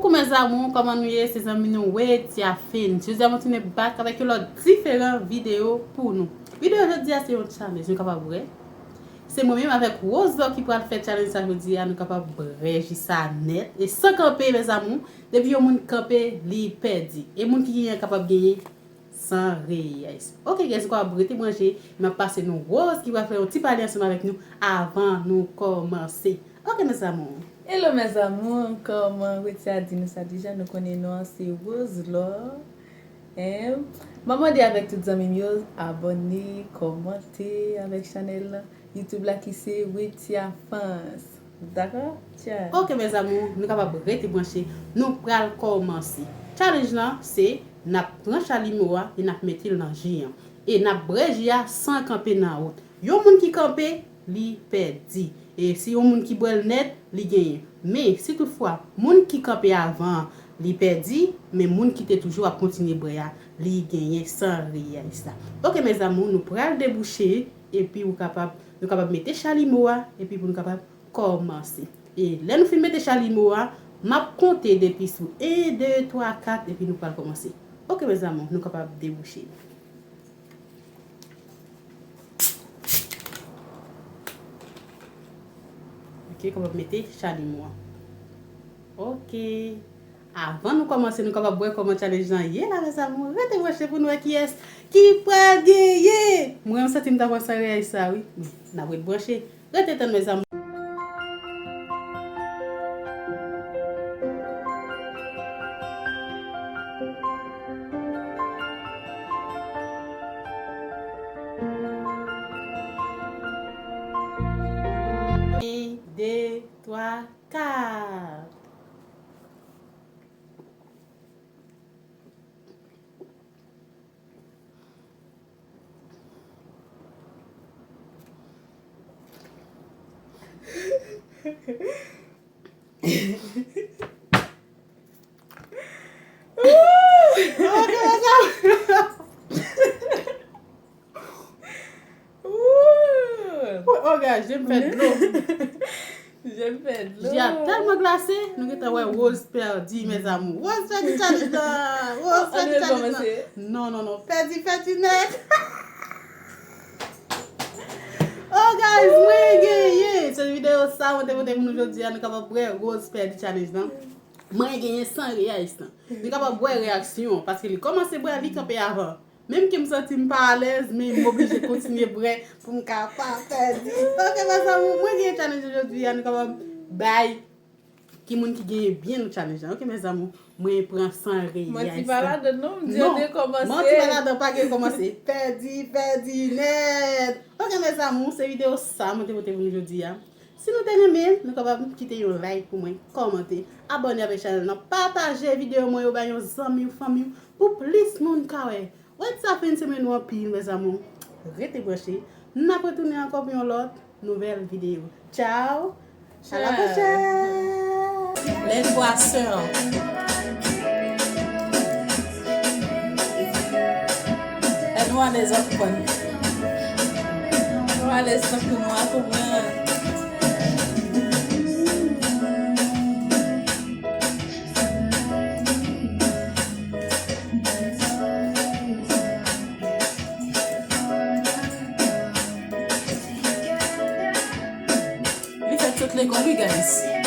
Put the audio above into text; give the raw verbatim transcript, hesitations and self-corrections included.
Mes amours, kòman nou ye? Se zanmi nou Wetia Fine. Jodi a mwen tounen back avèk yon lòt diferan videyo pou nou. Videyo jodi a se yon challenge, nou kapab wè. Se mwen menm avèk Rose Lò ki pral fè challenge sa jodi a, nou kapab bwè ji sa nèt. E san kanpe, mes amours, depi yon moun kanpe, li pèdi. E moun ki genyen kapab genyen san reyès. Ok, guys, nou kapab rete branche, m ap pase nou Rose ki pral fè yon ti pale ansanm avèk nou avan nou kòmanse. Ok, mes amours. Hello, mes amours, kòman Wetia di nou sa deja, nou konnen non an se Rose Lò. Em, m ap mande avèk tout zanmi m yo, abòne, kòmante avèk chanèl YouTube la ki se Wetia Fans. Dakò? Tcha. Ok, mes amours, nou kapab rete branche. Nou pral kòmanse. Challenge lan, se n ap pran chalimo a e n ap mete l nan ji an. E n ap bwè ji a san kanpe nan wout. Yon moun ki kanpe, li pèdi. E si yon moun ki bwè l nèt, li genyen. Men, si toutfwa, moun ki kanpe avan an, li pèdi, men moun ki te toujou ap kontinye bwè a, li genyen san reyès la. Ok, mes amours, nou pral debouche, epi ou kapab, nou kapab mete chalimo a, epi pou nou kapab kòmanse. E lè nou fin mete chalimo a, m ap konte depi sou en, de, twa, kat, epi nou pral kòmanse. Ok, mes amours, nou kapab debouche. Ok, kòman mete chalimo an. Ok. Avan nou kòmanse, nou kapab wè kòman challenge lan ye la, mes amours. Rete branche pou nou wè kiyès ki pral genyen. Mwen, m santi m ta pran san reyès sa, wi. Men, n ap ret branche. Rete tann, mes amours. En, de, twa, kat. Oh, oh, guys, je m fè dlo. Je m fè dlo. Ji a tèlman glase, nou gentan wè Rose pèdi, mes amours. Rose pèdi challenge lan. Rose pèdi challenge lan. Non, non, non. Pèdi, pèdi nèt. Oh, guys, mwen genyen. Se videyo sa mwen te pote pou nou jodi a. Nou kapab wè Rose pèdi challenge lan. Mwen genyen san reyès lan. Nou kapab wè reyaksyon, paske li kòmanse bwè, li kanpe avan. Menm ke m santi m pa alèz, men m oblije kontinye bwè pou m ka pa pèdi. Ok, mes amours, mwen genyen challenge jodi a, nou kapab bay ki moun ki genyen byen nan challenge lan. Ok, mes amours, mwen pran san reyès. Manti pa ladan non, m di an de kòmanse. Manti pa ladan, pa gen kòmanse. Pèdi, pèdi nèt. Ok, mes amours, se videyo sa mwen te pote pou nou jodi a. Si nou te renmen, nou kapab kite yon like pou mwen, kòmante, abòne avèk chanèl lan, pataje videyo mwen yo bay yon zanmi w, fanmi w, pou plis moun ka wè. Wè sa fin semèn nou anpil, mes amours. Rete branche. N ap retounen ankò pou yon lòt nouvèl videyo. Tchao. À la prochaine. Les poissons. Lè nou alèz, w ap konprann. Nou alèz tankou nou a konprann. Li fèt sot lekòl, wi, guys.